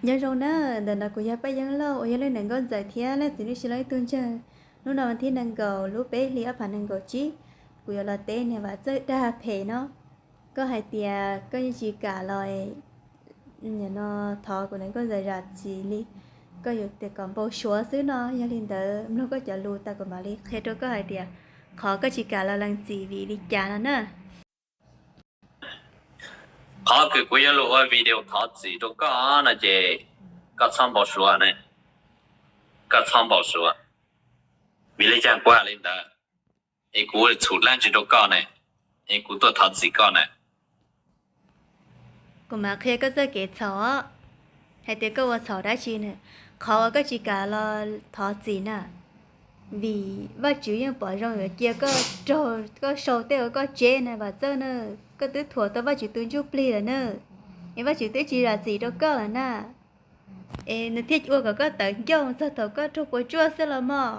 Nyob zoo na, ntawm no kuv yog Paj Yeeb Lauj uas yog leej niam nkauj ntxawm thiab leej txiv Nuj Sis Lauj ib tug ntseeg. Hnub no vas thib nees nkaum lub peb hlis ob phav nees nkaum tsib, kuv yuav los teb niag Vam Txawj dag phem no. Koj hais tias koj yeej tsis kam los no thov kuv niam nkauj ntxawm zam txim li, koj yuav tias kom npau suav xwb no. Yog li ntawd mloog koj cov lus tas kuv mam li qhia rau koj hais tias qhov koj tsis kam los lees txim vim li cas no na. Qhov kws kuv yuav lug ua video thov txim rau koj no ces koj txhob npau suav ne, koj txhob npau suav. Vim li cas kuv hais li ntawd? Es kuv txhum dlaab tsi rau koj ne, es kuv tuaj thov txim koj na. Kuv mam qhia koj txoj kev txhaum, hais tias koj ua txhaum dab tsi na. Qhov uas koj tsis kam los thov txim na, vim Vajtswv yeej pom zoo yuav cia koj raug, koj sau tej uas koj tseb na Vam Txawj na. Koj twb thuam tau Vajtswv tus ntsuj plig lawm na, es Vajtswv twb tsis zam txim rau koj lawm na. Es nws thiaj ua kom koj tawv ncauj txog thaum koj raug puas tsuaj xwb los mog.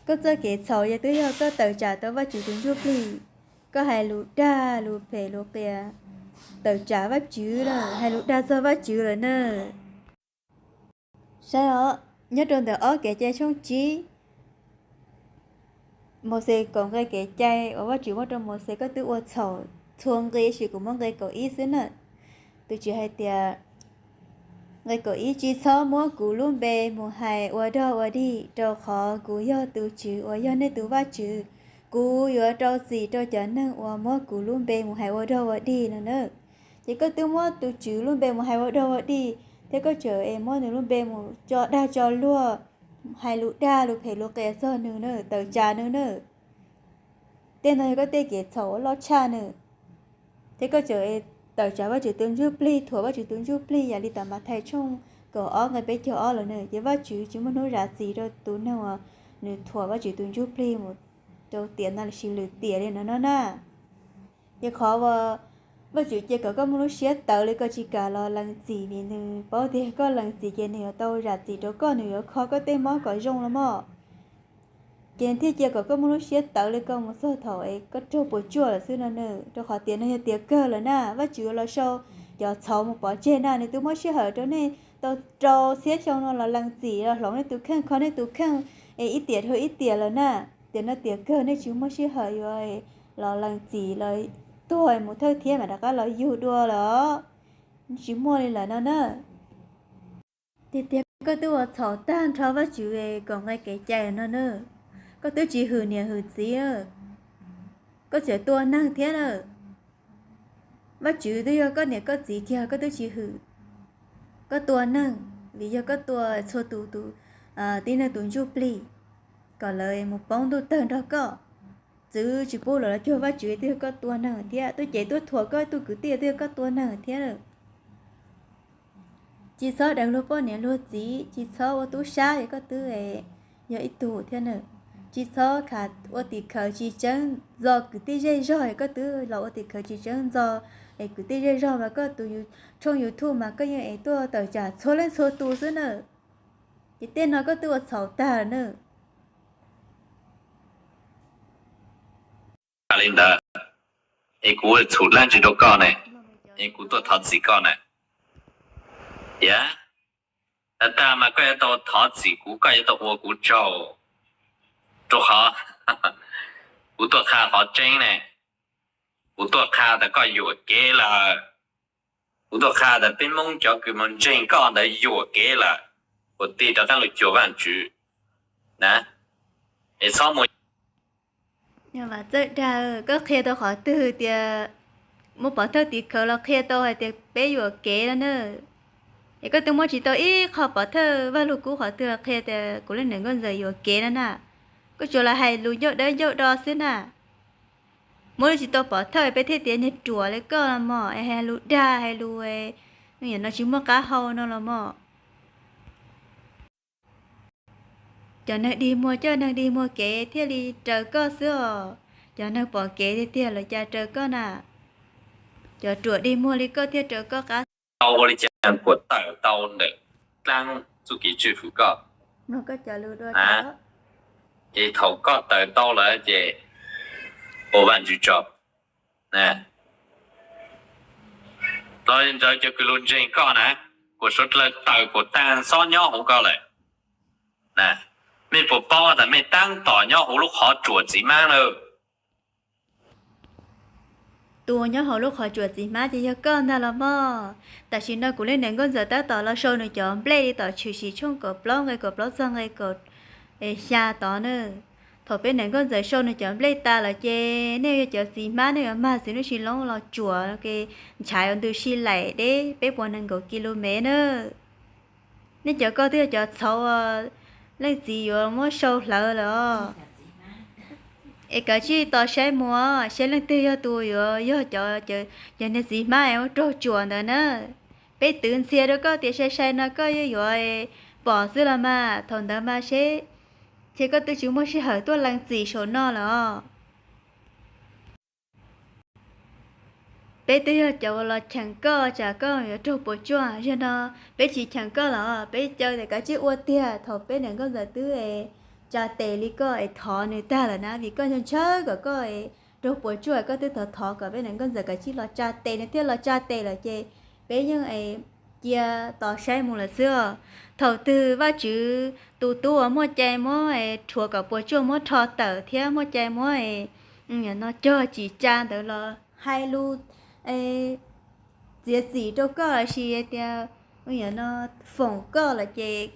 Koj txoj kev txhaum yog twb yog koj tawm tsam tau Vajtswv tus ntsuj plig. Koj hais lus dag lus phem lus qias, tawm tsam Vajtswv lawm, hais lus dag txog Vajtswv lawm na. Saib os, nyob rau ntawm ob Kev cai tshooj tsib, Mauxes kaum nqe kev cai uas Vajtswv muab rau Mauxes, koj twb ua txhaum txhua nqe, tab sis kuv muab nqe kaum ib xwb na. Tus Tswv hais tias, nqe kaum ib, tsis txhob muab kuv lub npe mus hais ua dog ua dig, rau qhov kuv yog tus Tswv uas yog nej tus Vajtswv. Kuv yuav rau txim rau cov neeg uas muab kuv lub npe mus hais ua dog ua dig no na. Ces koj twb muab tus Tswv lub npe mus hais ua dog ua dig, thiab koj tseem es muab nws lub npe mus tso dag tso luag, hais lus dag lus phem lus qias txog nws na, tawm tsam nws na. Tej no yog koj tej kev txhaum uas loj tshaj na. Thiab koj tseem es tawm tsam Vajtswv tus ntsuj plig, thuam Vajtswv tus ntsuj plig, yam li tom Mathais tshooj kaum ob nqe peb caug ob lawm na. Ces Vajtswv tsis muaj hnub zam txim rau tus neeg uas nws thuam Vajtswv tus ntsuj plig mus rau tiam no los sis lwm tiam li no no na. Ces qhov uas Vajtswv cia kom koj muaj lub siab tawv li koj tsis kam los lees txim vim nws paub tias koj lees txim ces nws yuav tau zam txim rau koj, nws yuav kho koj tej mob kom zoo los mog. Ces thiaj cia kom koj muaj lub siab tawv li koj mus txog thaum es koj raug puas tsuaj lawm xwb no na. Rau qhov tiam no yog tiam kawg lawm na, Vajtswv yuav los sau cov txhaum mus pov tseg na. Nws twb muab sij hawm rau nej tau rau txhiab xyoo no los lees txim, los hloov nej tus kheej, kho nej tus kheej es ib tiam dhau ib tiam lawm na. Tiam no tiam kawg nej tsis muaj sij hawm yuav los lees txim los tuag mus thawj thiab mam rov qab los yug dua lawm os. Tsis muaj li lawm no na. Tiag tiag koj twb ua txhaum tag nrho Vajtswv kaum nqe kev cai no na. Koj twb tsis hwm niam hwm txiv, koj tseem tua neeg thiab na. Vajtswv twb yog koj niam koj txiv kiag koj twb tsis hwm. Koj tua neeg vim yog koj tua txhua tus tus tib neeg tus ntsuj plig kom lawv mus poob ntuj tawg nrog koj. Txwv tsis pub lawv los cuag Vajtswv twb yog koj tua neeg thiab. Tuaj ces tuaj thuam koj tus kwv tij twb yog koj tua neeg thiab. Tsis txhob deev luag poj niam luag txiv, tsis txhob ua tub sab es koj twb yog ib tug thiab na. Tsis txhob khav ua tim khawv tsis tseeb ntxo kwv tij zej zog es koj twb los ua tim khawv tsis tseeb ntxo es kwv tij zej zog mas koj tus tshooj YouTube mas koj yeej es tuaj tawm tsam txhua leej txhua tus xwb na. Ces tej no koj twb ua txhaum tag na. Li ntawd, es kuv txhum dlaab tsi rau koj ne, es kuv tuaj thov txim koj na. Yog, tag mas koj yuav tau thov txim kuv, koj yuav tau ua kuv tsaug, rau qhov kuv tuaj qha qhov tseeb ne, kuv tuaj qha tas koj yuam kev lawm, kuv tuaj qha tas peb Hmoob cov kws mus ntseeg koj ntawd yuam kev lawm, kuv tig rov qaab lug cuag Vaajtswv na, es txhob mus Txawj Dag, koj qhia tau qhov twg tias muaj pov thawj tim khawv los qhia tau hais tias peb yuam kev no na? Es koj twb muab tsis tau ib qho pov thawj Vaj Lug Kub qhov twg los qhia tias kuv leej niam nkauj ntxawm yuam kev no na. Koj tsuas los hais lus ncauj dawb ncauj do xwb na. Muab tsis tau pov thawj peb thiaj tias niag ruam li koj los mog, es hais lus dag hais lus, no tsis muaj qab hau no los mog. Cov neeg dig muag coj neeg dig muag kev thiaj li raws koj xwb os. Cov neeg pom kev tiag tiag los cas raws koj na. Cov ruam dig muag li koj thiaj raws koj qab. Tau ua li cas kuas tawm tau ntawm dlaab txuj kev tswj hwm koj. Es thaum koj tawm tau lawm ces ua Vaajtswv tsaug. Los ntawd cov kws lug ntseeg koj na, Kuv suav dlawg tawm kuv taag xob nyob huv koj lawm. Mej puas paub tas mej taab tom nyob huv lub qhov tsuam txiv hmab lawm? Tus nyob hauv lub qhov tsuam txiv hmab ces yog koj ntag los mog. Tam sim no kuv leej niam nkauj ntxawm tab tom los sau nws cov nplej li tom Tshwm Sim tshooj kaum plaub nqe kaum plaub txog nqe kaum xya tod na. Thaum peb niam nkauj ntxawm sau nws cov nplej tas lawm ces nej yog cov txiv hmab nej yuav mag txiv lub si loob los tsuam ke, ntshai ua ntws si laim deb peb puas nees nkaum kis lus mev na. Nej cov koj twb yog cov txhauv, leej txiv yuav muab sau hlawv lawm os. Es kav tsij tos saib mus, saib leej twg yog tus yuav yog cov, cov niag txiv hmab es ua raug tsuam ntawd na. Peb twv ntxhias rau koj tias sai sai no koj yeej yuav pom xwb los mas thaum ntawd mas seb, ces koj twb tsis muaj sij hawm tuaj lees txim saum no lawm os. Peb twb yog cov uas los cheem koj tsam koj yuav raug puas tsuaj, yog no peb tsis cheem koj los peb caw tias kav tsij ua tiag. Thaum peb niam nkauj ntxawm twb tsa tes li koj es thov nws tag lawm na, vim koj ntshaw ntshaw kom koj raug puas tsuaj, koj twb thov thov kom peb niam nkauj ntxawm kav tsij los tsa tes, nws thiaj los tsa tes lawm ces peb yeej cia tos saib mus lawm xwb os. Thaum twg Vajtswv tus tub uas muaj cai muab rhuav kom puas tsuaj muab rho tawm thiab muaj cai muab no cog tsim tsa ntawd los hais lus txiav txim rau koj lossis tias no foom koj lawm ces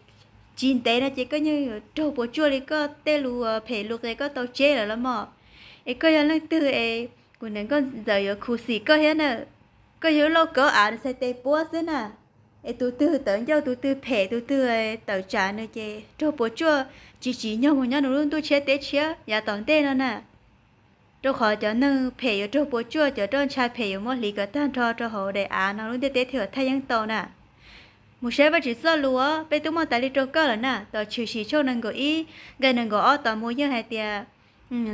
tsis ntev no ces koj yeej yuav raug puas tsuaj li koj tej lus phem lus qias koj tau tseb lawm los mog. Es koj yog leej twg es kuv niam nkauj ntxawm yuav khuv xim koj thiab na. Koj yog lub lauj kaub av nws txhais tes puab xwb na. Es tus twg tawv ncauj tus twg phem tus twg tawm tsam nws ces raug puas tsuaj tsis tsim nyog mus nyob nws lub ntuj tshiab teb tshiab yav tom ntej no na. Rau qhov cov neeg phem yuav raug puas tsuaj, cov roj ntsha phem yuav muab hliv kom tag nrho rau hauv daim av no lub ntiaj teb thiaj yuav thaj yeeb tau na. Mus saib Vajtswv txoj lus os, peb twb muaj tas li rau koj lawm na. Tom Tshwm Sim tshooj nees nkaum ib nqe nees nkaum ob tod mus yeej hais tias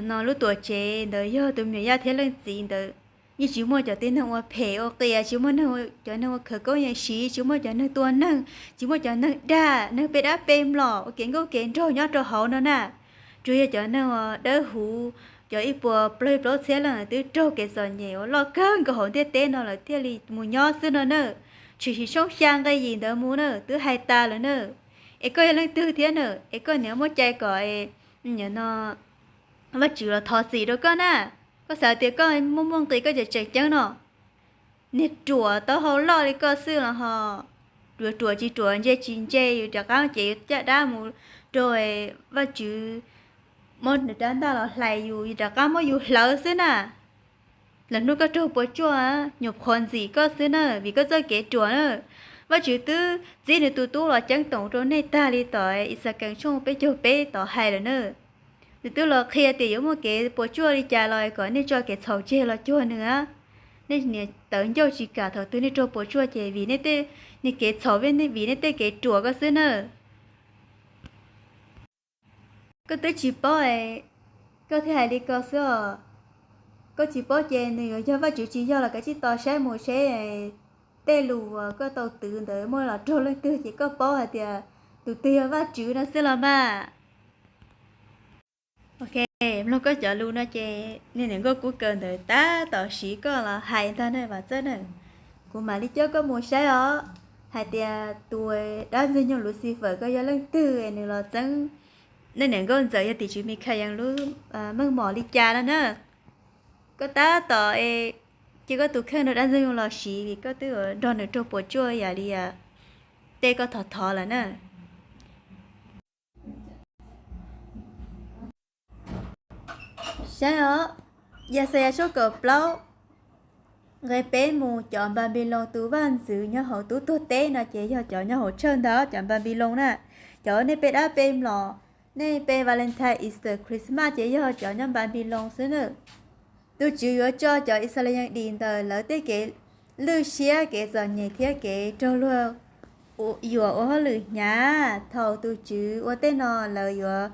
no lub tuam tsev ntawd yog tus me nyuam yaj thiab leej txiv ntawd. Yeej tsis muaj cov tib neeg ua phem ua qias, tsis muaj cov neeg ua khawv koob yees siv, tsis muaj cov neeg tua neeg, tsis muaj cov neeg dag, neeg pe dab pe mlom ua kev nkauj kev nraug nyob rau hauv no na. Tsuas yog cov neeg uas dawb huv, cov ib puas plaub plaub txhiab leej twb raug kev txom nyem uas loj kawg nkaus hauv ntiaj teb no lawm thiaj li mus nyob xwb no na. Tshwm Sim tshooj xya nqe yim ntawd mus na twb hais tas lawm na. Es koj yog leej twg thiab na es koj niam muaj cai kom no Vajtswv los thov txim rau koj na. Koj xav tias koj muaj muaj nqis koj tseem tseem ceeb no. Niag ruam taub hau loj li koj xwb los ho, ruam ruam tsis ruam ntse tsis ntse yus rov qab ces yuav caj dab mus rau Vajtswv muab nws rab ntaj los hlais yus, yus rov qab muab yus hlawv xwb na. Lwm hnub koj raug puas tsuaj, nyuam qhuav ntxim koj xwb na vim koj txoj kev ruam na. Vajtswv twb txib nws tus tub los ceeb toom rau nej tag li tom Ixakees tshooj peb caug peb tod hais lawm na. Nws twb los qhia tias yuav muaj kev puas tsuaj li cas los kom nej tso kev txhaum tseg los cuag nws. Nej niam tawv ncauj tsis kam thaum twg nej raug puas tsuaj ces vim nej tej, nej kev txhaum, vim nej tej kev ruam koj xwb na. Koj twb tsis paub, koj thiaj hais li ko xwb os. Koj tsis paub ces nws yuav yog Vajtswv tsis yog los kav tsij tos saib mus seb tej lus uas koj tau twv ntawd muaj los raug leej twg ces koj paub hais tias tus twg yog Vajtswv no xwb los mas. Ok, mloog koj cov lus no ces niag niam nkauj kub kaw ntawd tab tom siv koj los hais ntag na Vam Txawj na. Kuv mam li coj koj mus saib os, hais tias tus dab ntxwg nyoog Lucifer koj yog leej twg nws los txeeb nej niam nkauj ntxawm yog tim tswv Mikhayees lub meej mom li cas no na. Koj tab tom cia koj tus kheej rau dab ntxwg nyoog los siv vim koj twb nrog nws raug puas tsuaj yam li tej koj thov thov lawm na. Saib os, Yaxayas tshooj kaum plaub nqe peb mus, cov Npanpiloos tus vaj ntxwv nyob hauv tub tuag teb no ces yog cov nyob hauv tshawj ntag, cov Npanpiloos na. Cov nej pe dab pe mlom, nej pe Valentine, Easter, Christmas ces yog cov nyob Npanpiloos xwb na. Tus Tswv yuav tso cov Yixalayees dim ntawm lawv tej kev lwj siab, kev txom nyem thiab kev raug luag yuam ua hauj lwm hnyav. Thaum tus Tswv ua tej no, lawv yuav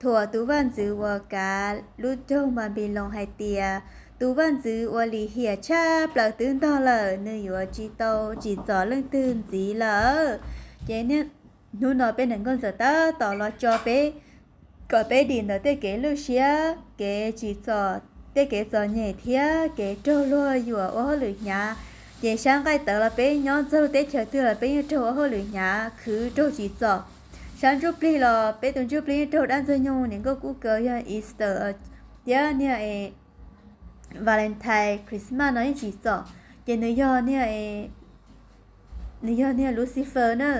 thuam tus vaj ntxwv uas kav lub nroog Npanpiloos hais tias, tus vaj ntxwv uas lim hiam tshaj plaws twb ntog lawm, nws yuav tsis tau tsim txom leej twg ntxiv lawm. Ces hnub no peb niam nkauj ntxawm tab tom los tso peb, kom peb dim ntawm tej kev lwj siab, kev tsim txom, tej kev txom nyem thiab kev raug luag yuam ua hauj lwm hnyav. Ces sab nqaij tawv los peb nyob txog lub teb chaws twg los peb yeej raug ua hauj lwm hnyav khwv raug tsim txom. Sab ntsuj plig los peb tus ntsuj plig yeej raug dab ntxwg nyoog niam nkauj kub kaw yog Easter thiab niag Valentine, Christmas no yeej tsim txom. Ces nws yog niag, nws yog niag Lucifer na.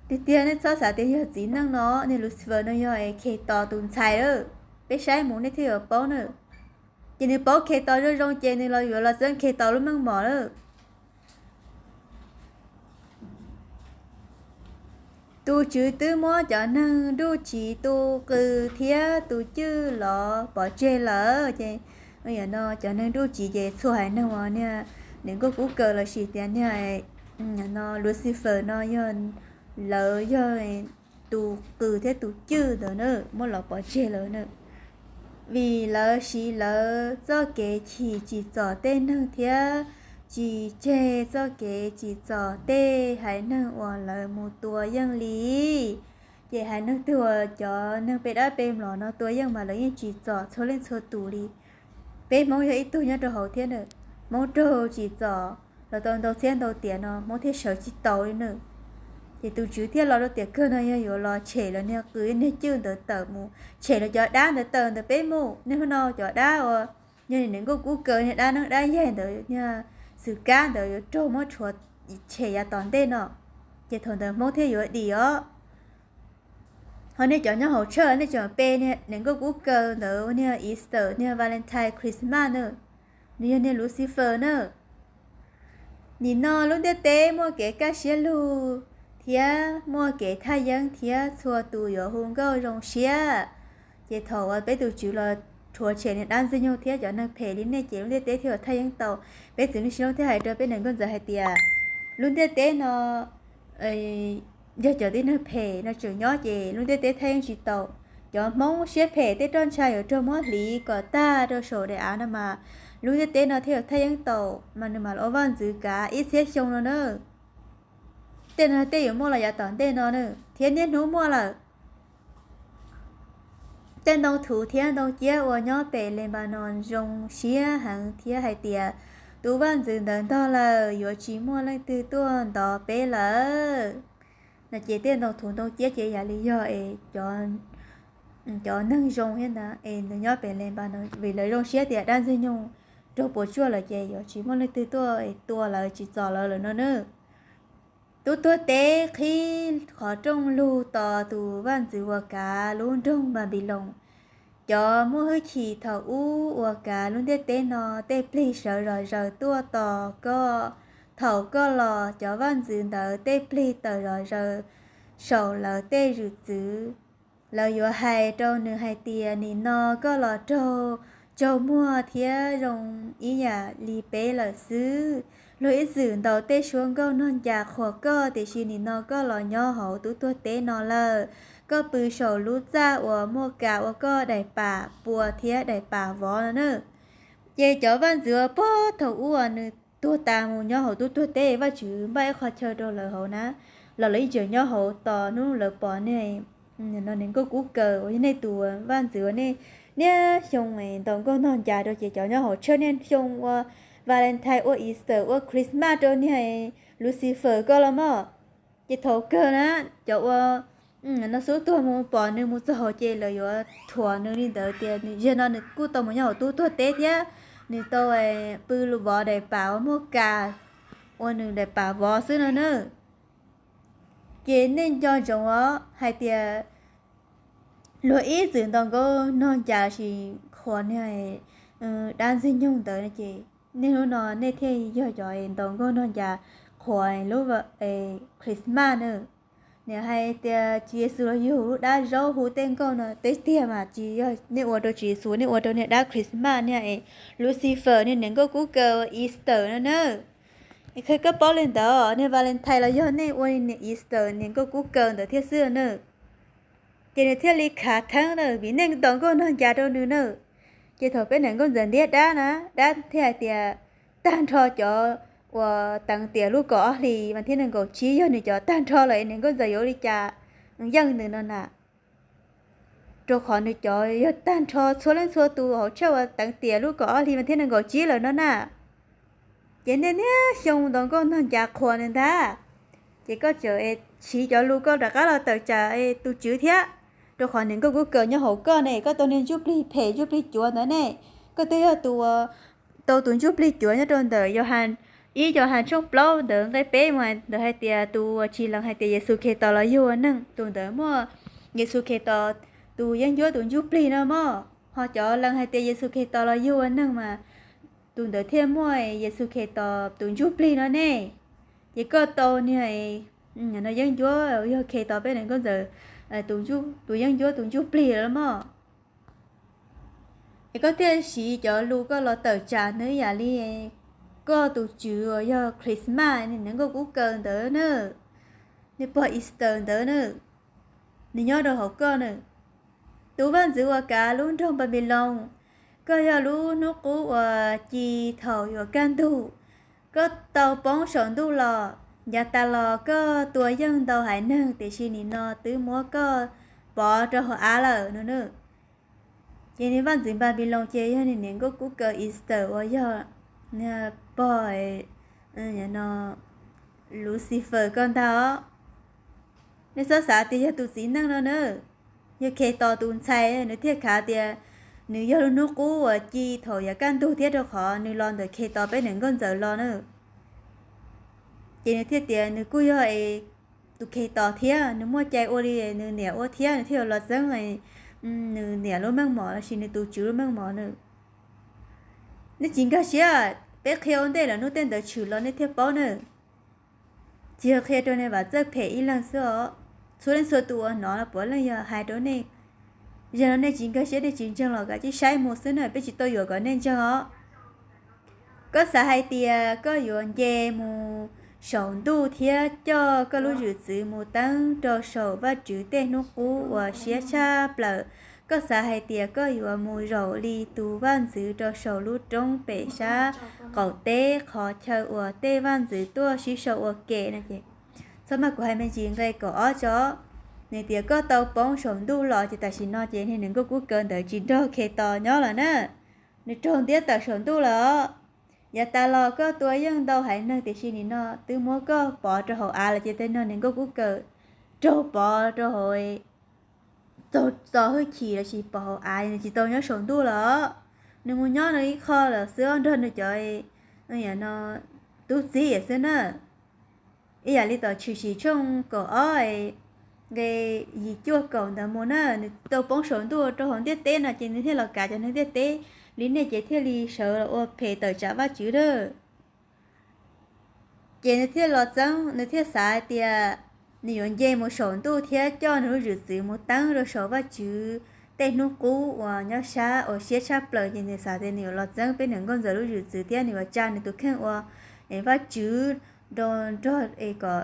Tiag tiag nej txhob xav tias yog txiv neej no, niag Lucifer no yog Khetos tus ntxhais lawm. Peb saib mus nej thiaj yuav paub na. Ces nws paub Khetos zoo zoo ces nws los yuav los txeeb Khetos lub meej mom lawm. Tus Tswv twb muab cov neeg nruj tsiv tu qws thiab tus cwj los pov tseg lawm ces, no cov neeg nruj tsiv ces txhua haiv neeg uas niag niam nkauj kub kaw los sis tias niag no Lucifer no yog, lawv yog tus qws thiab tus cwj ntawd na, muab los pov tseg lawm na. Vim lawv siv lawv txoj kev chim tsim txom tej neeg thiab tsis tseg txoj kev tsim txom tej haiv neeg uas lawv mus tua yeej li. Ces haiv neeg twg uas cov neeg pe dab pe mlom no tua yeej mas lawv yeej tsim txom txhua leej txhua tus li. Peb Hmoob yog ib tug nyob rau hauv thiab na, Hmoob raug tsim txom los tau ntau txhiab ntau tiam no Hmoob thiaj sawv tsis tau li na. Ces tus Tswv thiaj los rau tiam kawg no yog yuav los tshem lawv niag qws niag cwj ntawd tawm mus, tshem lawv cov dab ntawd tawm ntawm peb mus. Niaj hnub no cov dab uas yog niam nkauj kub kaw niag dab neeb dab yaig ntawd, niag xwm kab ntawd yuav raug muab rhuav tshem yav tom ntej no, ces thaum ntawd Hmoob thiaj yuav dim os. Ho nej cov nyob hauv tshawj nej tseem pe niam nkauj kub kaw ntawd niag Easter, niag Valentine, Christmas na, nws yog niag Lucifer na. Nim no lub ntiaj teb muaj kev kaj siab lug thiab muaj kev thaj yeeb thiab txhua tus yuav hu nkauj zoo siab. Ces thaum uas peb tus Tswv los rhuav tshem niag dab ntxwg nyoog thiab cov neeg phem li nej ces lub ntiaj teb thiaj yuav thaj yeeb tau. Peb Tswv Ntsuj Plig Siab thiaj hais rau peb niam nkauj ntxawm hais tias lub ntiaj teb no yog cov tib neeg phem no tseem nyob ces lub ntiaj teb thaj yeeb tsis tau. Cov Hmoob siab phem tej roj ntsha yuav raug muab hliv kom tag rau saum daim av no mas lub ntiaj teb no thiaj yuav thaj yeeb tau, mas nws mam los ua vaj ntxwv kav ib txhiab xyoo no na. Tej no tej yuav muaj los yav tom ntej no na, thiab niaj hnub muaj lawm. Tej ntoo thuv thiab ntoo ciab uas nyob pem Lenpanos zoo siab heev thiab hais tias tus vaj ntxwv ntawd ntog lawm, yuav tsis muaj leej twg tuaj ntov peb lawm no. Ces tej ntoo thuv ntoo ciab ces yam li yog es cov neeg zoo thiab ntag es nws nyob pem Lenpanos vim lawv zoo siab tias dab ntxwg nyoog raug puas tsuaj lawm ces yuav tsis muaj leej twg tuaj tua lawv tsim txom lawv lawm no na. Tub tuag teb qhib qhov rooj lug tos tus vaj ntxwv uas kav lub nroog Npanpiloos. Cov muaj hwj chim thaum ub uas kav lub ntiaj teb no tej plig sawv zom zaws tuaj tos koj. Thaum koj los cov vaj ntxwv ntawd tej plig tawm zom zaws saum lawv tej zwm txwv. Lawv yuav hais rau nws hais tias nim no koj los raug tsaug muag thiab zoo ib yam li peb lawm xwb. Luag ib txwm ntaus tej suab nkauj nog ncas qhuas koj tiam sis nim no koj los nyob hauv tub tuag teb no lawm. Koj pw saum lub txaj uas muaj kas ua koj daim pam pua thiab daim pam vov no na. Ces cov vaj ntxwv uas pog thaum ub uas nws tuag tas mus nyob hauv tub tuag teb, Vajtswv npaj ib qho chaw rau lawv hauv na, los lawv yeej tseem nyob hauv tos hnub lawv pom niag no niam nkauj kub kaw uas yog nej tus vaj ntxwv uas nej niaj xyoo ntaus nkauj nog ncas rau ces cov nyob hauv tshawj niaj xyoo ua Valentine ua Easter ua Christmas rau niag Lucifer koj los mog. Ces thaum kawg na cov ua no xub tuag mus pom nws mus txog hauv ces lawv yuav thuam nws li ntawd tias nws yog no nws kuj tau mus nyob hauv tub tuag teb thiab nws tau pw vov daim pam uas muaj kas ua nws daim pam vov xwb no na. Ces nej nco ntsoov os hais tias luag ib txwm ntaus nkauj nog ncas sis qhuas niag dab ntxwg nyoog ntawd no ces niaj hnub no nej thiaj yog cov ntaus nkauj nog ncas qhuas lub Christmas na. Nws hais tias Tswv Yexus los yug lub dab zaub hu tej nkauj no teb tiag mas tsis yog nej ua rau Tswv Yexus, nej ua rau niag dab Christmas niag Lucifer niag niam nkauj kub kaw Easter no na. Qhia koj paub li ntawd niag Valentine los yog nej ua niam Easter niam nkauj kub kaw ntawd thiab xwb na. Ces nws thiaj li khav theeb na vim nej ntaus nkauj nog ncas rau nws na. Ces thaum peb niam nkauj ntxawm ntiab dab na, dab thiaj hais tias tag nrho cov uas teev tiam lub kaum ob hlis vas thib nees nkaum tsib yog nws cov tag nrho lawm es niam nkauj ntxawm yuav ua li cas yeej nws no na. Rau qhov nws cov yog tag nrho txhua leej txhua tus hauv tshawj uas teev tiam lub kaum ob hlis vas thib nees nkaum tsib lawm no na. Ces niaj niaj xyoo ntaus nkauj ntaug ncas qhuas nws ntag. Ces koj tseem siv cov lus koj rov qab los tawm tsam tus Tswv thiab, rau qhov niam nkauj kub kaws nyob hauv koj ne, koj tau niag ntsuj plig phem ntsuj plig cuav ntawd ne. Koj twb yog tus uas tau tus ntsuj plig cuav nyob rau ntawm Yauhas, ib Yauhas tshooj plaub ntawd nqe peb mus ntawd hais tias tus uas tsis lees hais tias Yexus Khetos los yug ua neeg, tus ntawd muaj Yexus Khetos tus yeeb ncuab tus ntsuj plig no mog. Ho cov lees hais tias Yexus Khetos los yug ua neeg mas tus ntawd thiaj muaj Yexus Khetos tus ntsuj plig no ne. Ces koj tau niag no yeeb ncuab yog Khetos peb niam nkauj ntxawm tus yeeb ncuab tus ntsuj plig lawm mog. Es koj thiaj siv cov lus koj los tawm tsam nws ib yam li koj tus Tswv uas yog Christmas niag nkauj kub kaws ntawd na, niag pog Easter ntawd na, nws nyob rau hauv koj na. Tus vaj ntxwv uas kav lub nroog Npanpiloos, koj yog lub hnub qub uas ci thaum yuav kaj ntug, koj tau poob saum ntuj los, yav tas los koj tua yeej ntau haiv neeg tiam sis nim no twb muab koj pov rau hauv av lawm no na. Ces niag vaj ntxwv Npanpiloos ces yog niag niam nkauj kub kaws Easter uas yog pog no Lucifer koj ntag os. Nej txhob xav tias yog tus txiv neej no na, yog Khetos tus ntxhais nws thiaj khav tias nws yog lub hnub qub uas ci thaum yav kaj ntug thiab rau qhov nws los ntawm Khetos peb niam nkauj ntxawm los na. Ces nws thiaj tias nws kuj yog tus Khetos thiab nws muaj cai ua li nws niam ua thiab nws thiaj yuav los txeeb nws niam lub meej mom lossis nws tus Tswv lub meej mom na. Nej tsis nkag siab, peb qhia ua ntej lawm hnub tej ntawd tshwm los nej thiaj paub na. Tsis yog qhia rau niag Vam Txawj phem ib leeg xwb os, txhua leej txhua tus uas hnov los puav leej yog hais rau nej. Yog no nej tsis nkag siab nej tsis ntseeg los kav tsij saib mus xwb na, peb tsis tau yuam kom nej ntseeg os. Koj xav hais tias koj yuav nce mus saum ntuj thiab coj koj lub zwm txwv mus teeb rau saum Vajtswv tej hnub qub uas siab tshaj plaws. Koj xav hais tias koj yuav mus zaum li tus vaj ntxwv rau saum lub roob pem sab qaum teb qhov chaw uas tej vaj ntxwv tuaj sib sau ua ke no ces, txhob maj kuv hais me ntsis nqe kaum ob tso. Nws tias koj tau poob saum ntuj los ces tam sim no ces niag niam nkauj kub kaws ntawd tsis nrog Khetos nyob lawm na. Nws raug ntiab tawm saum ntuj lawm os. Yav tas los koj tua yeej ntau haiv neeg tiam sis nim no twb muab koj pov rau hauv av lawm ces tej no niag nkauj kub kaws raug pov rau hauv, txo hwj chim lossis pov hauv av, nws tsis tau nyob saum ntuj lawm. Nws mus nyob nws ib qho lawm xwb nrog nws cov no tub txib xwb na. Ib yam li tom Tshwm Sim tshooj kaum ob nqe yim cuaj kaum ntawd mus na, nws tau poob saum ntuj rau hauv ntiaj teb no ces nws thiaj los kav cov neeg ntiaj teb li nej ces thiaj li sawv los ua phem tawm tsam Vajtswv lawm. Ces nws thiaj los txeeb, nws thiaj xav hais tias nws yuav nce mus saum ntuj thiab coj nws lub zwm txwv mus teeb rau saum Vajtswv tej hnub qub uas nyob sab uas siab tshaj plaws ces nws xav tias nws yuav los txeeb peb niam nkauj ntxawm lub zwm txwv thiab nws yuav tsa nws tus kheej ua Vajtswv rau nrog es kom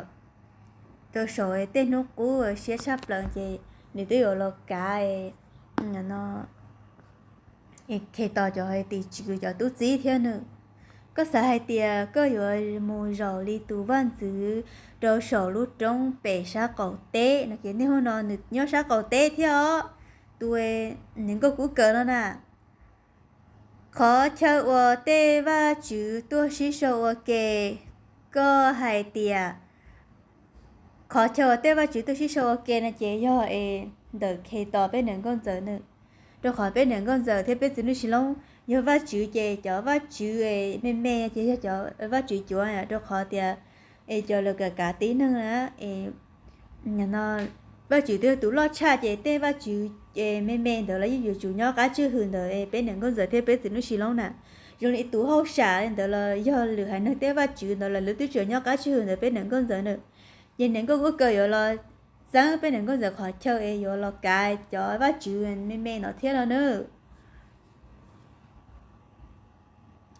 rau saum tej hnub qub siab tshaj plaws ces nws twb yuav los kav no Khetos cov tim tswv cov tub txib thiab nws. Koj xav hais tias koj yuav mus zaum li tus vaj ntxwv rau saum lub roob pem sab qaum teb no ces niaj hnub no nws nyob sab qaum teb thiab os, tus niam nkauj kub kaws no na. Qhov chaw uas tej vaj tswv tuaj sib sau ua ke, koj hais tias qhov chaw uas tej vaj tswv tuaj sib sau ua ke no ces yog es ntawm Khetos peb niam nkauj ntxawm nws. Rau qhov peb niam nkauj ntxawm thiab peb txiv Nuj Sis Loob yog vaj tswv ces cov vaj tswv me me ces yog cov vaj tswv cuav, rau qhov tias es cov lawv kav kav tib neeg na, es vaj tswv twb yog tus loj tshaj ces tej vaj tswv me me ntawd los yeej yuav tsum nyob qab tswj hwm ntawm peb niam nkauj ntxawm thiab peb txiv Nuj Sis Loob na. Zoo li tus hauj sam li ntawd los yog lwm haiv neeg tej vaj tswv ntawd los lawv twb tseem nyob qab tswj hwm ntawm peb niam nkauj ntxawm na. Ces niam nkauj kub kaws yuav los txeeb peb niam nkauj ntxawm qhov chaw es yuav los kav cov vaj tswv me me no thiab no na.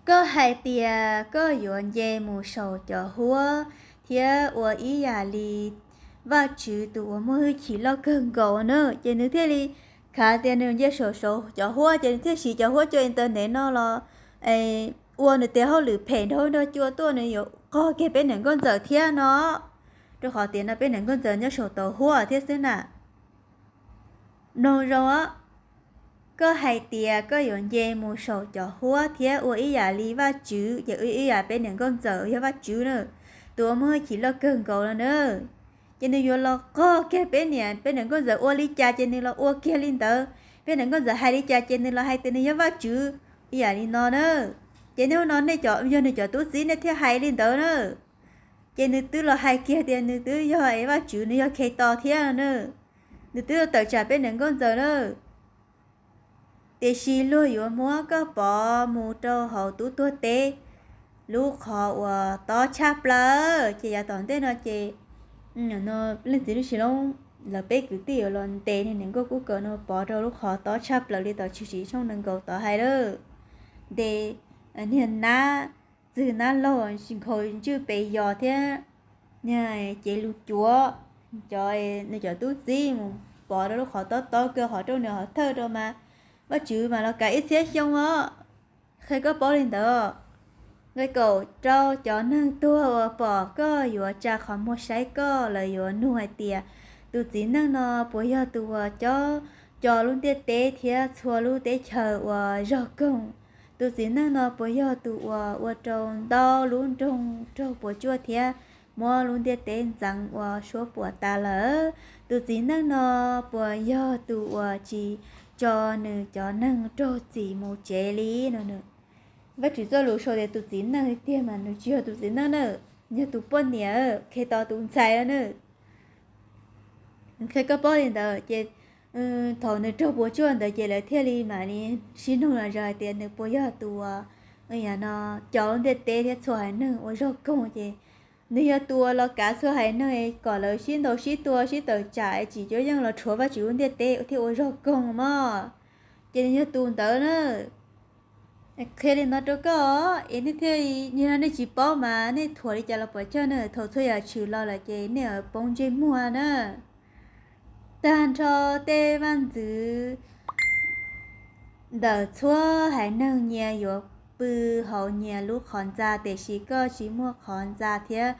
Koj hais tias koj yuav nce mus saum cov huab thiab ua ib yam li Vajtswv tus uas muaj hwj chim loj kawg nkaus na, ces nws thiaj li khav tias nws nce saum cov huab ces nws thiaj siv cov huab cua internet no los ua nws tes hauj lwm phem nrog nrog cua tuaj, nws yuav qog kiag peb niam nkauj ntxawm thiab no. Rau qhov tias no peb niam nkauj ntxawm nyob saum tau huab thiab xwb na. Mloog zoo os. Koj hais tias koj yuav nce mus saum cov huab thiab ua ib yam li Vajtswv, ces ua ib yam peb niam nkauj ntxawm yog Vajtswv na, tus uas muaj hwj chim loj kawg nkaus no na. Ces nws yuav los qog kiag peb niam, peb niam nkauj ntxawm ua li cas ces nws los ua kiag li ntawd, peb niam nkauj ntxawm hais li cas ces nws los hais tias nws yog Vajtswv ib yam li no na. Ces nej hnub no nej cov, yog nws cov tub txib nej thiaj hais li ntawd na. Ces nws twb los hais kiag tias nws twb yog es Vajtswv, nws yog Khetos thiab na. Nws twb los tawm tsam peb niam nkauj ntxawm na. Tiam sis luag yuav muab koj pov mus rau hauv tub tuag teb, lub qhov uas tob tshaj plaws. Ces yav tom ntej no ces, no, leej txiv Lub Sis Loob lawv peb kwv tij yuav los ntes niag niam nkauj kub kaws no pov rau lub qhov tob tshaj plaws li tom Tshwm Sim tshooj nees nkaum tod hais lawm. Ntes niag nab, txwg nab laug nkhaus ntswj pes yos thiab niag cev lus cuav, cov, nws cov tub txib mus pov rau lub qhov tob tob kawg, hov rau nws hov thawj rau mas Vajtswv mas los kav ib txhiab xyoo os. Qhia koj paub li ntawd. Nqe kaum rau, cov neeg tuag uas pom koj yuav tsa qhov muag saib koj, lawv yuav nug hais tias, tus txiv neej no puas yog tus uas co, co lub ntiaj teb thiab txhua lub teb chaws uas zog koog? Tus txiv neej no puas yog tus uas ua rau ntau lub nroog raug puas tsuaj thiab muab lub ntiaj teb ntxeev ua suab puam tas lawm? Tus txiv neej no puas yog tus uas tsis tso nws cov neeg raug txim mus tsev li no? Vajtswv txoj lus sau tias tus txiv neej tiag mas nws tsis yog tus txiv neej na, yog tus poj niam Khetos tus ntxhais na. Qhia koj paub li ntawd ces thaum nws raug puas tsuaj ntawd ces lawv thiaj li mam li sib nug los zog hais tias nws puas yog tus uas, no, co lub ntiaj teb thiab txhua haiv neeg ua zog koog ces nws yog tus uas los kav txhua haiv neeg kom lawv sib ntaus sib tua sib tawm tsam es tsis cuab yeej los rhuav Vajtswv lub ntiaj teb thiab ua zog koog mog. Ces nws yog tus ntawd na. Qhia li no rau koj es nej thiaj, yog nej tsis paub mas nej thuam li cas los puas chawj na, thaum txhua yam tshwm los lawm ces nej poob ntsej muag na. Tag nrho tej vaj ntxwv ntawm txhua haiv neeg nyias yuav pw hauv nyias lub qhov ntxa, tiam sis koj tsis muaj qhov ntxa thiab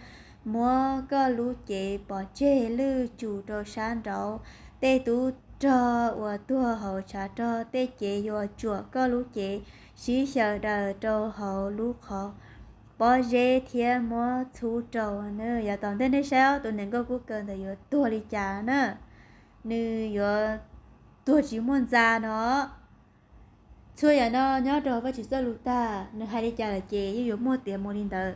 muab koj lub cev pov tseg lwj tsum rau sab nraud. Tej tub rog uas tuag hauv tshav rog tej cev yuav tsuam koj lub cev sib xyaw daws rau hauv lub qhov pob zeb thiab muab txhub rau na. Yav tom ntej nej saib os, tus niam nkauj kub kaws ntawd yuav tuag li cas na. Nws yuav tuag tsis muaj ntxa no. Txhua yam no nyob rau Vajtswv txoj lus tag, nws hais li cas lawm ces yeej yuav muaj tiav mus li ntawd.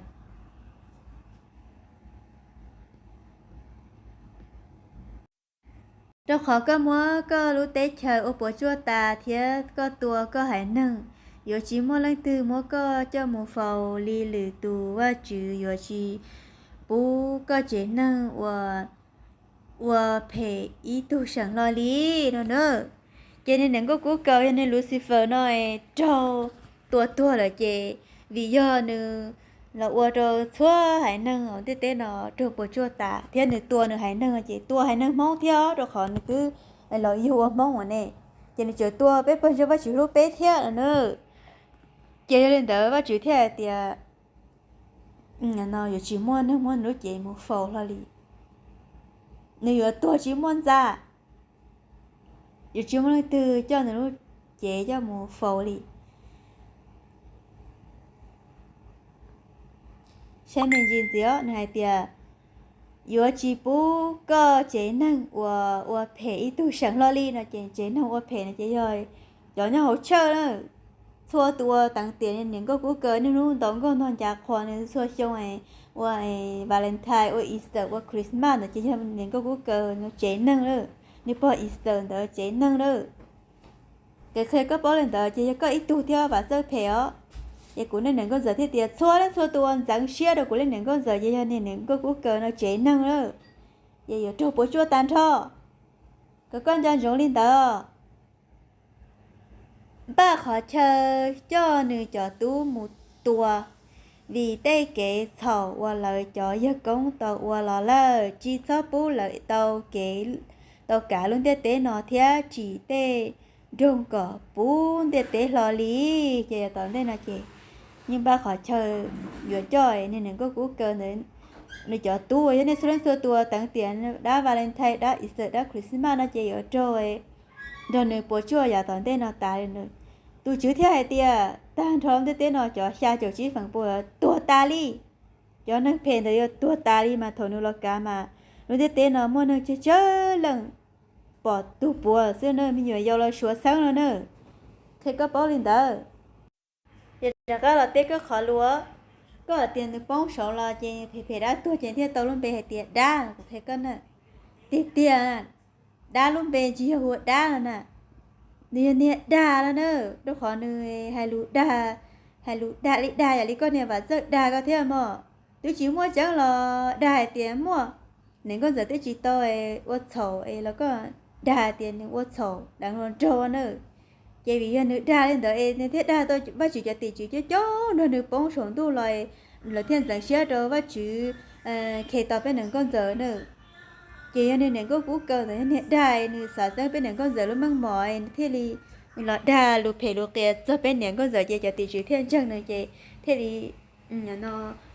Rau qhov koj muab koj lub teb chaws ua puas tsuaj tas thiab koj tua koj haiv neeg, yuav tsis muaj leej twg muab koj coj mus faus li lwm tus. Vajtswv yuav tsis pub koj tsev neeg ua, ua phem ib tug seem hlo li no na. Ces niag niam nkauj kub kaws yog niag Lucifer no raug tua tuag lawm ces vim yog nws los ua rau txhua haiv neeg hauv ntiaj teb no raug puas tsuaj tas thiab nws tua nws haiv neeg ces tua haiv neeg Hmoob thiab, rau qhov nws twb los yug ua Hmoob ua ne, ces nws tseem tua peb pawg ntseeg Vajtswv hlub peb thiab no na. Ces yog li ntawd Vajtswv thiaj hais tias no yuav tsis muaj neeg muab nws lub cev mus faus hlo li. Nws yuav tuag tsis muaj ntxa, yuav tsis muaj leej twg coj nws lub cev coj mus faus li. Saib me ntsis ntxiv os, nws hais tias yuav tsis pub koj tsev neeg uas ua phem ib tug seem hlo li no ces tsev neeg ua phem no ces yog cov nyob hauv church na. Txhua tus uas teev tiam niam nkauj kub kaws niaj hnub ntaus nkauj ntaus ncas qhuas nws txhua xyoo, ua Valentine, ua Easter, ua Christmas ntawd ces yog niam nkauj kub kaws no tsev neeg lawm. Niag pog Easter ntawd tsev neeg lawm. Kev qhia koj paub li ntawd ces yog koj ib tug thiab vam txawj phem os. Ces kuv niag niam nkauj ntxawm thiaj tias txhua leej txhua tus uas ntxeev siab rau kuv niag niam nkauj ntxawm ces yog niag niam nkauj kub kaws no tsev neeg lawm, ces yuav raug puas tsuaj tag nrho. Kom koj nco ntsoov li ntawd. Npaj qhov chaw coj nws cov tub mus tua, vim tej kev txhaum uas lawv cov yawg koob tau ua los lawm, tsis txhob pub lawv tau kev, tau kav lub ntiaj teb no thiab tsim tej nroog kom puv ntiaj teb hlo li. Ces yav tom ntej no ces yeej npaj qhov chaw yuav coj niag niam nkauj kub kaws ntawd, nws cov tub uas yog nej txhua leej txhua tus teev tiam dab Valentine, dab Easter, dab Christmas no ces yuav raug nrog nws puas tsuaj yav tom ntej no tas li. Tus Tswv thiaj hais tias tag nrho lub ntiaj teb no cov xya caum tsib feem pua tuag tas li. Cov neeg phem ntawd yuav tuag tas li, mas thaum nws los kav mas lub ntiaj teb no muaj neeg tsawg tsawg leej pom tus puav xwb na, me nyuam yaus los suav xeeb no na. Qhia koj paub li ntawd. Ces rov qab los teb koj qhov lus, koj hais tias nws poob saud los ces phem phem dab tuag ces thiaj tau lub npe hais tias dab los kuv qhia koj na. Tiag tiag, dab lub npe tsis yog hu ua dab los na, nws yog niag dag los na, rau qhov nws hais lus dag, hais lus dag li dag yam li koj niag Vam Txawj dag koj thiab mog. Twb tsis muaj tseeb los dag hais tias muaj. Niam nkauj ntxawm twb tsis tau ua txhaum es los koj dag tias nws ua txhaum deev hluas nraug na. Ces vim yog nws dag li ntawd es nws thiaj dag tau Vajtswv cov tim tswv coob coob nrog nws poob saum ntuj los, lawv thiaj ntxeev siab rau Vajtswv Khetos peb niam nkauj ntxawm na. Ces yog nws niam nkauj kub kaw ntawd yog niag dag, nws xav txeeb peb niam nkauj ntxawm lub meej mom, nws thiaj li los dag lus phem lus qias txog peb niam nkauj ntxawm ces cov tim tswv thiaj ntseeg nws ces thiaj li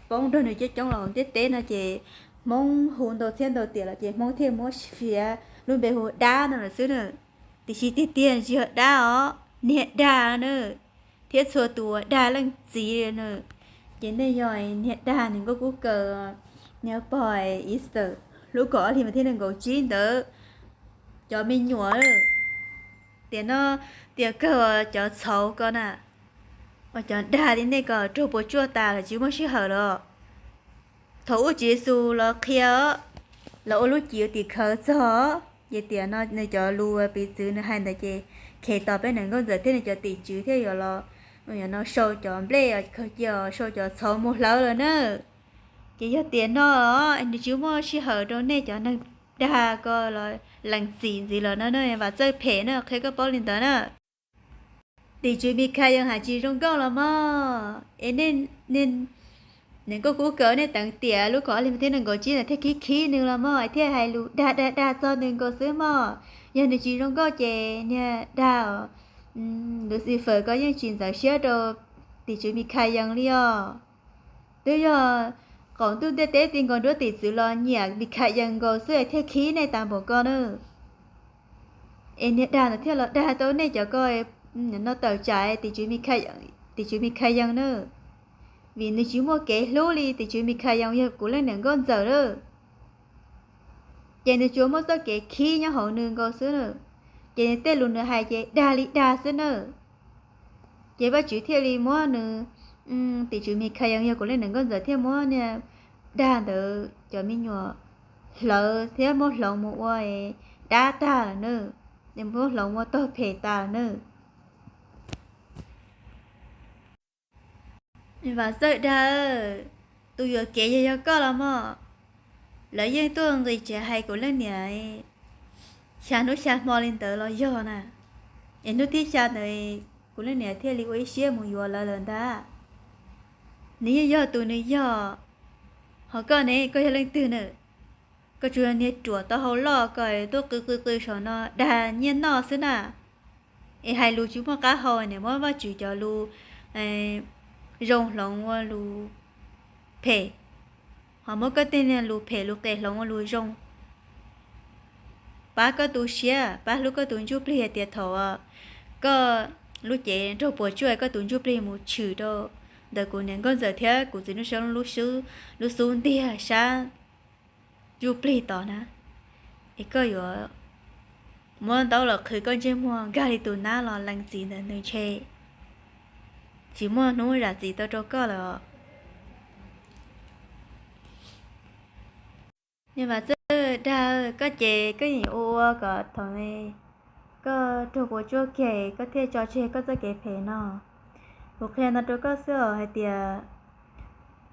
poob nrog nws coob coob los hauv ntiaj teb no ces Hmoob hu ntau txhiab ntau tiam los ces Hmoob thiaj muab fiav lub npe hu dab no lawm xwb na. Tiam sis tiag tiag tsis yog dab os, niag dag na, thiab txhua tus uas dag leej txiv na. Ces nej yog niag dag niam nkauj kub kaw, niag pog Easter lub kaum ob hlis mas thiab nees nkaum tsib ntawd cov me nyuam, tiam no tiam kawg cov txhaum ko na, uas cov dag li nej ko raug puas tsuaj tas lawm tsis muaj sij hawm los. Thaum ub Tswv Yexus los qhia, los ua lub cim ua tim khawv txog, ces tiam no nws cov lus piv txwv nws hais ntawd ces Khetos peb niam nkauj ntxawm thiab nws cov tim tswv thiaj yuav los no sau cov nplej khaws cia, sau cov txhauv mus hlawv lawm na. Ces yog tiam no nws tsis muaj sij hawm rau nej cov neeg dag ko los lees txim ntxiv los no, Vam Txawj phem na, qhia koj paub li ntawd na. Tim tswv Mikhayees hais tsis zoo nkauj los mog, es nej, niam nkauj kub kaw, nej teev tiam lub kaum ob hlis mas thiab nees nkaum tsib ntawd thiaj khib khib nws los mog, thiaj hais lus dag dag dag txog nws nkaus xwb mog. Yog nws tsis zoo nkauj ces niag dag Lucifer ko yeej tsis ntxeev siab rau tim tswv Mikhayees li os. Twb yog qaum ntuj ntiaj teb ti nkaus nruab tim txwv los nyiam Mikhayees nkaus xwb es thiaj khib nej tas npaum ko na. Es niag dag ntawd thiaj los dag tau nej cov ko no tawm tsam tim tswv Mikhayees na. Vim nws tsis muaj kev hlub li tim tswv Mikhayees yog kuv leej niam nkauj ntxawm lawm. Ces nws tsuas muaj txoj kev khib nyob hauv nws nkaus xwb na. Ces nws tej lus nws hais ces dag li dag xwb na. Ces Vajtswv thiaj li muab nws, tim tswv Mikhayees yog kuv leej niam nkauj ntxawm thiaj muab niag dag ntawd cov me nyuam hlawv thiab muab hloov mus ua dab tag lawm na, muab hloov ua tog phem tas lawm na. Vam Txawj dag, tus yuam kev yog, yog koj los mog. Lawv yeej tuaj nqis tsev hais kuv leej niam xya hnub xya hmo li ntawd los yog na. Es hnub thib xya ntawd kuv leej niam thiaj li ua ib siab mus yuav lawv lawm ntag. Nws yeej yog tus nws yog. Ho koj ne, koj yog leej twg na? Koj tsuas yog niag ruam taub hau loj ko tuaj qw qw qw saum no dag nyiaj noj xwb na. Es hais lus tsis muaj qab hau, niam muab Vajtswv cov lus zoo hloov ua lus phem, ho muab koj tej niag lus phem lus qias hloov ua lus zoo. Pab koj tu siab, pab hlub koj tus ntsuj plig hais tias thaum koj lub cev raug puas tsuaj koj tus ntsuj plig mus tshwm rau ntawm kuv niam nkauj ntxawm thiab kuv txiv Nuj Soob lub xub ntiag sab ntsuj plig tod na, es koj yuav muab ntaub los qhwv koj ntsej muag nkag li tus nab los lees txim ntawm nws ntshe tsis muaj hnub zam txim tau rau koj lawm. Niag Vam Txawj dag, koj ces koj yeej ua ua kom thaum koj raug puas tsuaj kiag koj thiaj tso tseg koj txoj kev phem no. Kuv qhia no rau koj xwb os hais tias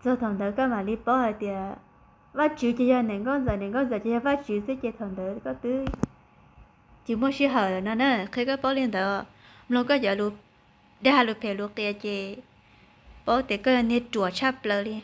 txog thaum ntawd koj mam li paub hais tias Vajtswv ces yog niam nkauj ntxawm, niam nkauj ntxawm ces yog Vajtswv xwb ces thaum ntawd koj twb tsis muaj sij hawm lawm no na. Qhia koj paub li ntawd, mloog koj cov lus dag lus phem lus qias ces paub tias koj yog niag ruam tshaj plaws li.